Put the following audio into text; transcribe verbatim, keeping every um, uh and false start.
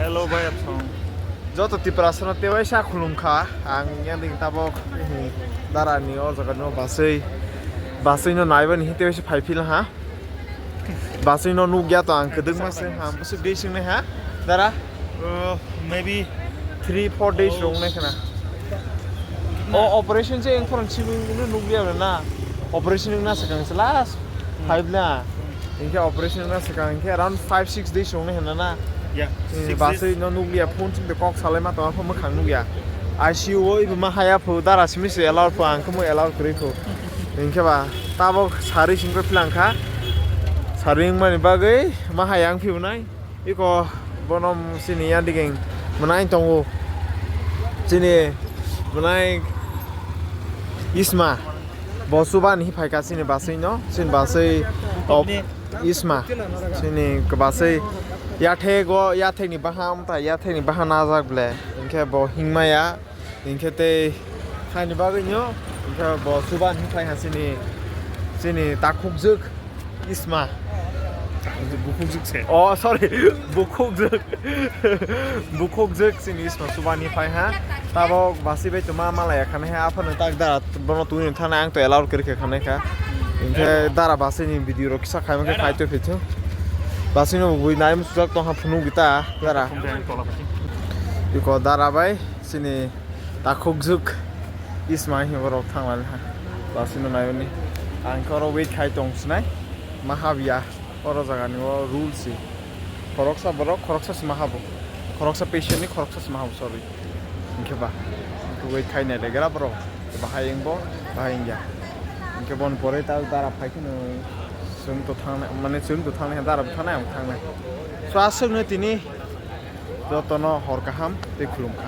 Hello, bhai, apsong. Joto Tiprasano tewaisa khulumkha. Ang yang ding tabok, hmm, dara ni o jaga no basui, basui no naiba ni tewaisa phai phil ha. Basui no nugya to ang kwdwkma se ha. Bwswk de sing nai ha? Dara? Uh, maybe three, four days rong nai khna. O operation se eng phorong simi no nugya na. Operation na sakang se last five na. Engke operation na sakang engke around five six days rong nai khna na. Yeah, six days. Basui no nugya phone sing de kok salai ma to phone mwkhang nugya. I C U o ibo ma haya phu dara simi se allow phu ang khe mo allow kwrwi phu. Engke ba tabok sari sing khe phlang kha. Sari wngmani bagwi ma haya ang phi unai. Iko bonom sini ya digeng mwnai tongo. Sini mwnai Isma. Bo chuban hi phaikha sini basui no. Sini basui, oh, Isma. Sini basui yathek o, yathek ni baha amta, yathek ni baha najak ble. Hinkhe bo hingmaya. Hinkhe tei khaini bagwi no, hinkhe bo chuban hi phai ha sini, sini takhukjwk Isma. Bukhukjwk se. Oh, sorry. Bukhukjwk. Bukhukjwk sini Isma chuban hi phai ha. Tabok basi bai tuma malaya khanai ha, aphano tak da bono tuni thana ang to allow khe khe khanai kha. Hinkhe dara basi ni video rok kisa khai ma khe khai to phichu. Basi no bui nai musujak tong ha phunu gita dara. Iko dara bai. Sini takhukjwk Isma hi borok thangmani ha. Basino naiwni. Ang khe oro wait khai tong sinai. Ma habya oro jagani o rule si. Khoroksa borok, khoroksa si ma habo. Khoroksa patient ni, khoroksa si ma habo, sorry. Hinkhe ba. Hinkhe wait khai nai legra borok. Bahai wngbo, bahai wngya. Hinkhe bon pore ta dara phai kheno chwng to thangnai, mane chwng to thangnai, dara bo thangnai, ang thangnai. So aswkno tini jotono hor kaham tei khulumkha.